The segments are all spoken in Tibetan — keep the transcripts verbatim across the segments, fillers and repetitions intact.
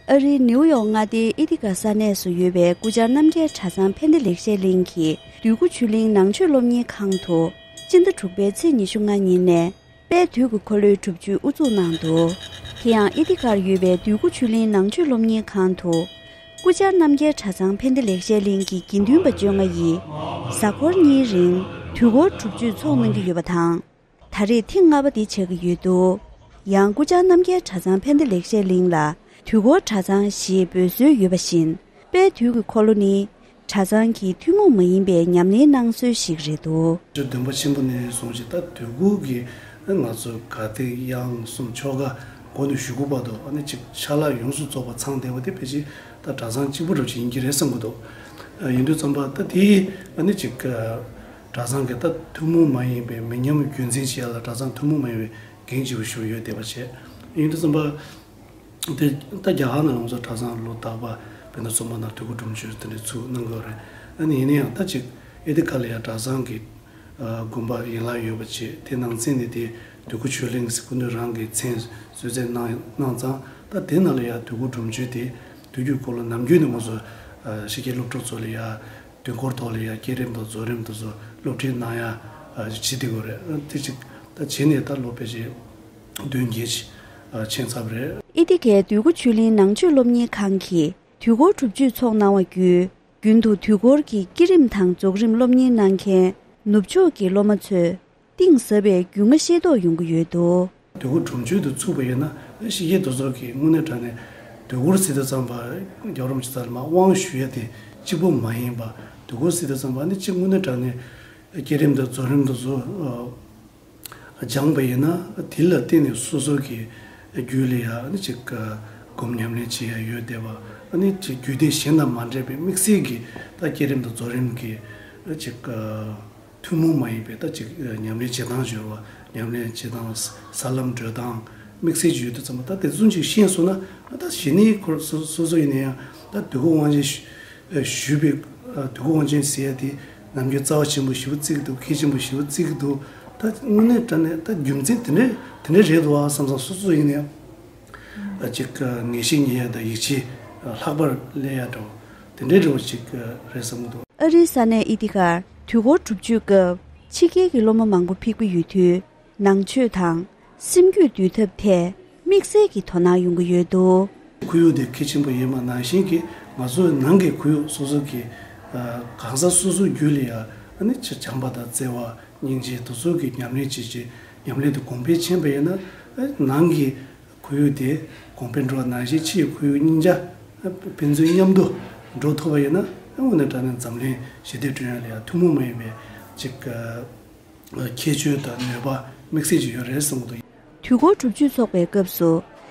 ཨ་རིའི་ནིའུ་ཡོག་མངའ་སྡེའི་ཨི་ཐི་ཀ་ས་གནས་སུ་ཡོད་པའི་སྐུ་བཅར་རྣམ་རྒྱལ་གྲྭ་ཚང་ཕན་བདེ་ལེགས་བཤད་གླིང་གི་འདོད་རྒུ་ཆོས་གླིང་ནང་ཆོས་སློབ་གཉེར་ཁང་དུ། སྤྱི་ཟླ་དྲུག་པའི་ཚེས་ཉི་ཤུ་ལྔ་ཉིན་ནས་དཔལ་དུས་ཀྱི་འཁོར་ལོའི་སྒྲུབ་མཆོད་དབུ་འཛུགས་གནང་འདུག་དེ་ཡང་ཨི་ཐི་ཀར་ཡོད་པའི་འདོད་རྒུ་ཆོས་གླིང་ནང་ཆོས་སློབ་གཉེར་ཁང་དུ། སྐུ་བཅར་རྣམ་རྒྱལ་གྲྭ་ཚང་ཕན་བདེ་ལེགས་བཤད་གླིང་གི་དགེ་འདུན་པ་བཅོ་ལྔ་ཡིས་གཟའ་འཁོར་གཉིས་རིང་དུས་འཁོར་སྒྲུབ་མཆོད་འཚོགས་གནང་གི་ཡོད་པ་དང་། ད་རེས་ཐེངས་ལྔ་པ་འདི་ཆགས་ཀྱི་ཡོད་འདུག་ཡང་སྐུ་བཅར་རྣམ་རྒྱལ་གྲྭ་ཚང་ཕན་བདེ་ལེགས་བཤད་གླིང་ལ་དུས་འཁོར་གྲྭ་ཚང་ཞེས་འབོད་སྲོལ་ཡོད་པ་བཞིན། དཔལ་དུས་ཀྱི་འཁོར་ལོ་ནི་གྲྭ་ཚང་གི་ཐུན་མོང་མ་ཡིན་པའི་ཉམས་ལེན་གནང་སྲོལ་ཞིག་རེད་འདུག་བདུན་པ་ཆེན་པོ་ནས་བཟུང་ཞིང་ད་དུས་འཁོར་གྱི་ང་ཚོ་ག་དེ་དབྱངས་གསུམ་ཆོ་ག་འགོ་ནས་གཞུག་གུ་བར་དུ་ཨ་ནི་ཅིག་ཕྱག་ལཱ་ཡོངས་སུ་རྫོགས་པ་ཚང་བསྡད་པ་དེ་ཕལ་ཆེར་ད་གྲྭ་ཚང་གཅིག་པུ་རུ་ཅིག་ཡིན་གྱི་རེད་བསམ་གྱི་འདུག་ཡིན་དུས་ཙམ་པ་ད་དེ་ཨ་ནི་ཅིག་གྲྭ་ཚང་གི་ད་ཐུན་མོང་མ་ཡིན་པའི་མི་ཉམས་རྒྱུན་འཛིན་བྱེད་ཡ་ལ་གྲྭ་ཚང་ཐུན་མོང་མ་ཡིན་པའི་འགན་ལྗིད་པོ་ཞིག་ཡོད་བསྡད་པ་བྱས། ཡིན་དུས་ཙམ་པ་དེ་ད་རྒྱ་གར་ནང་ང་ཚོ་གྲྭ་ཚང་ལོ་རྟག་པར་བོད་ཟླ་གསུམ་པ་ནང་དུས་འཁོར་སྒྲུབ་མཆོད་དེ་འདྲ་ཚུགས་གནང་གི་ཡོད་རེད། ཨ་ནི་ཡིན་ན་ཡང་ད་ཅིག་ཨེ་ཐི་ཀ་ལ་ཡ་གྲྭ་ཚང་གི་དགོན་པ་ཡན་ལག་ཡོད་པ་བྱས། དེ་ནང་ཚན་ནས་དེ་དུས་འཁོར་ཆོས་གླིང་ཟེར་སྐུ་མདུན་རང་གི་མཚན་གསོལ་སྩལ་གནང་གནང་ཙང་། ད་དེ་ནང་ལ་ཡ་དུས་འཁོར་སྒྲུབ་མཆོད་དེ་དུས་འཁོར་སྐོར་ལ་ནམ་རྒྱུན་ནས་ང་ཚོ་ཕྱི་རྒྱལ་སློབ་ཕྲུག་ཚོ་ལ་ཡ་དུས་འཁོར་ཐོག་ལ་ཡ་བསྐྱེད་རིམ་དང་རྫོགས་རིམ་དེ་ཚོ་སློབ་ཁྲིད་གནང་ཡ་བྱེད་བསྡད་ཡོད་རེད། དེ་ཅིག་ད་བྱས་ནས་ད་ལོ་ཕལ་ཆེར་བདུན་བརྒྱད་ཅིག་ཕྱིན་ཚར་བ་རེད། ཨེ་ཐི་ཀའི་འདོད་རྒུ་ཆོས་གླིང་ནང་ཆོས་སློབ་གཉེར་ཁང་གིས་དུས་འཁོར་སྒྲུབ་མཆོད་འཚོགས་གནང་བ་བརྒྱུད། རྒྱུན་དུ་དུས་འཁོར་གྱི་བསྐྱེད་རིམ་དང་རྫོགས་རིམ་སློབ་གཉེར་གནང་མཁན་ནུབ་ཕྱོགས་ཀྱི་སློབ་མ་ཚོས་གཏིང་ཟབ་པའི་རྒྱུས་མངའ་ཤེས་རྟོགས་ཡོང་གི་ཡོད་འདུག་དུས་འཁོར་སྒྲུབ་མཆོད་དུ་ཚུགས་པ་ཡིན་ན་ཕྱི་རྒྱལ་དེ་ཚོ་གིས་དངོས་གནས་དྲང་གནས་དུས་འཁོར་ཟེར་དུས་ཙམ་པ་རྒྱལ་བ་རིན་པོ་ཆེ་ལ་མར་དབང་ཞུ་ཡ་དེ་གཅིག་པོ་མ་ཡིན་པ། དུས་འཁོར་ཟེར་དུས་ཙམ་པ་ནི་གཅིག་དངོས་གནས་དྲང་གནས་བསྐྱེད་རིམ་དང་རྫོགས་རིམ་དེ་ཚོ་སྦྱངས་པ་ཡིན་ན། དེ་ལ་བརྟེན་ནས་སོ་སོ་གི་རྒྱུད་ལ་ཡང་ཅིག་སྒོམ་ཉམས་ལེན་བྱེད་ཡ་ཡོད་བསྡད་པ། ཨ་ནི་ཅིག་རྒྱུད་སྡེ་གཞན་དང་མ་འདྲེས་པའི་དམིགས་བསལ་གྱི་ད་བསྐྱེད་རིམ་དང་རྫོགས་རིམ་གྱི་ཅིག་ཐུན་མོང་མ་ཡིན་པའི་ད་ཅིག་ཉམས་ལེན་བྱེད་སྟངས་སྦྱོར་བ། ཉམས་ལེན་བྱེད་སྟངས། ས་ལམ་བགྲོད་སྟངས་དམིགས་བསལ་ཅིག་ཡོད་དུས་ཙམ་པ། ད་དེ་ཚོ་ཅིག་ཤེས་སོང་ན། ད་གཞི་ནས་ཁོ་སོ་སོ་སོ་ཡིན་ན་ཡང་ད་དུས་འཁོར་དབང་ཆེན་ཞུས་པའི་དུས་འཁོར་དབང་ཆེན་ཟེར་ཡ་དེ་ནམ་རྒྱུན་རྩ་བ་ཆེན་པོ་ཞེ་པོ་བརྩི་གི་འདུག་གལ་ཆེན་པོ་ཞེ་པོ་བརྩི་གི་འདུག་ད་དངོས་གནས་དྲང་གནས་ད་རྒྱུ་མཚན་དེ་འདྲ་དེ་འདྲ་རེད་འདུག་ཨ་བསམ་བསམ། སོ་སོ་ཡིན་ན་ཡང་ཅིག་ངེས་ཤེས་རྙེད་ཡ་དང་ཡིད་ཆེས་ལྷག་པར་སླེབས་ཡ་འདྲ་བོ་དེ་འདྲའི་འདྲ་བོ་ཅིག་རེད་བསམ་གི་འདུག་ཨ་རིའི་ས་གནས་ཨི་ཐི་ཀར་དུས་འཁོར་སྒྲུབ་མཆོད་སྐབས་ཕྱི་རྒྱལ་གྱི་སློབ་མ་མང་པོ་ཕེབས་ཀྱི་ཡོད་དུས། ནང་ཆོས་དང་སེམས་རྒྱུད་འདུལ་ཐབས་ཐད་དམིགས་བསལ་གྱི་དོ་སྣང་ཡོང་གི་ཡོད་འདུག་ཁོར་ཡུག་དེ་གལ་ཆེན་པོ་ཡིན་པ་ནང་བཞིན་གྱི་ང་ཚོའི་ནང་གི་ཁོར་ཡུག་སོ་སོ་གི་གང་ཟག་སོ་སོའི་རྒྱུད་ལ་ཡང་ཨ་ནི་ཅིག་བྱམས་པ་དང་བརྩེ་བ། སྙིང་རྗེ་དེ་ཚོ་གི་ཉམས་ལེན་བྱེད་ཅིང་། ཉམས་ལེན་དེ་གོང་འཕེལ་ཕྱིན་པ་ཡིན་ན། ཨ་ནང་གི་ཁོར་ཡུག་དེ་གོང་འཕེལ་འགྲོ་བ་ནང་བཞིན་ཕྱིའི་ཁོར་ཡུག་གཉིས་ཆ་ཕན་ཚུན་མཉམ་དུ་འགྲོ་ཐུབ་པ་ཡིན་ན། དངོས་གནས་དྲང་གནས་འཛམ་གླིང་ཞི་བདེ་བསྐྲུན་ཡ་ལ་ཡང་ཐུན་མོང་མ་ཡིན་པའི་ཅིག་ཁྱད་ཆོས་དང་ནུས་པ་དམིགས་བསལ་ཅིག་ཡོད་རེད་བསམ་གྱི་འདུག་དུས་འཁོར་སྒྲུབ་མཆོད་འཚོགས་པའི་སྐབས་སུ་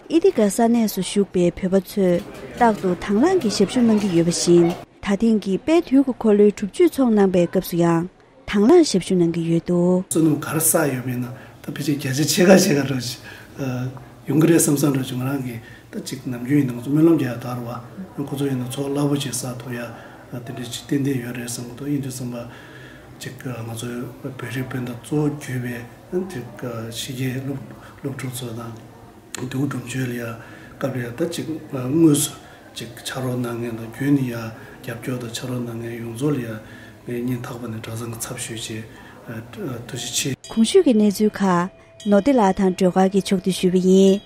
ཨི་ཐི་ཀ་ས་གནས་སུ་བཞུགས་པའི་བོད་པ་ཚོས་རྟག་ཏུ་དང་བླངས་ཀྱིས་ཞབས་ཞུ་གནང་གི་ཡོད་པ་བཞིན། ད་ཐེངས་ཀྱི་དཔལ་དུས་ཀྱི་འཁོར་ལོའི་སྒྲུབ་མཆོད་འཚོགས་གནང་པའི་སྐབས་སུ་ཡང་དང་བླངས་ཞབས་ཞུ་གནང་གི་ཡོད་འདུག་བསོད་ནམས་ག་རེ་བསགས་ཡོད་མེད་ན་ད་ཕལ་ཆེར་བརྒྱ་ཆ་ཕྱེད་ཀ་ཕྱེད་ཀ་འདྲ་ཞིག་ཡོང་གི་རེད་བསམ་བསམ་འདྲ་ཞིག་ང་རང་གིས་ད་ཅིག་ནམ་རྒྱུན་ཡིན་ན་ང་ཚོ་སྨོན་ལམ་རྒྱག་ཡ་དར་བ། ཁོ་ཚོ་ཡིན་ན་ཚོགས་རླབས་པོ་ཆེ་བསགས་ཐུབ་ཡ་དེ་འདྲ་ཅིག་ཏན་ཏན་ཡོད་རེད་བསམ་གྱི་འདུག་ཡིན་དུས་ཙམ་པ་ཅིག་ང་ཚོའི་བོད་རིགས་སྤུན་ཟླ་གཙོ་བོ་གྱུར་པའི་ཅིག་ཕྱི་རྒྱལ་སློབ་སློབ་ཕྲུག་ཚོ་དང་། དུས་འཁོར་སྒྲུབ་མཆོད་ལ་ཡ་སྐབས་རེ་ད་ཅིག་དངོས་སུ་ཅིག་ཕྱག་རོགས་གནང་མཁན་དང་། རྒྱུན་ནས་ཡ་རྒྱབ་སྐྱོར་དང་ཕྱག་རོགས་གནང་མཁན་ཡོངས་རྫོགས་ལ་ཡ་ངས་སྙིང་ཐག་པ་ནས་གྲྭ་ཚང་གི་ཚབ་ཞུས་བྱས་ཐུགས་རྗེ་ཆེ། གོང་ཞུས་ཀྱི་གནས་ཚུལ་ཁག་ནོར་བདེ་ལགས་དང་སྒྲོལ་དཀར་གྱིས་ཕྱོགས་བསྡུས་ཞུས་པ་ཡིན།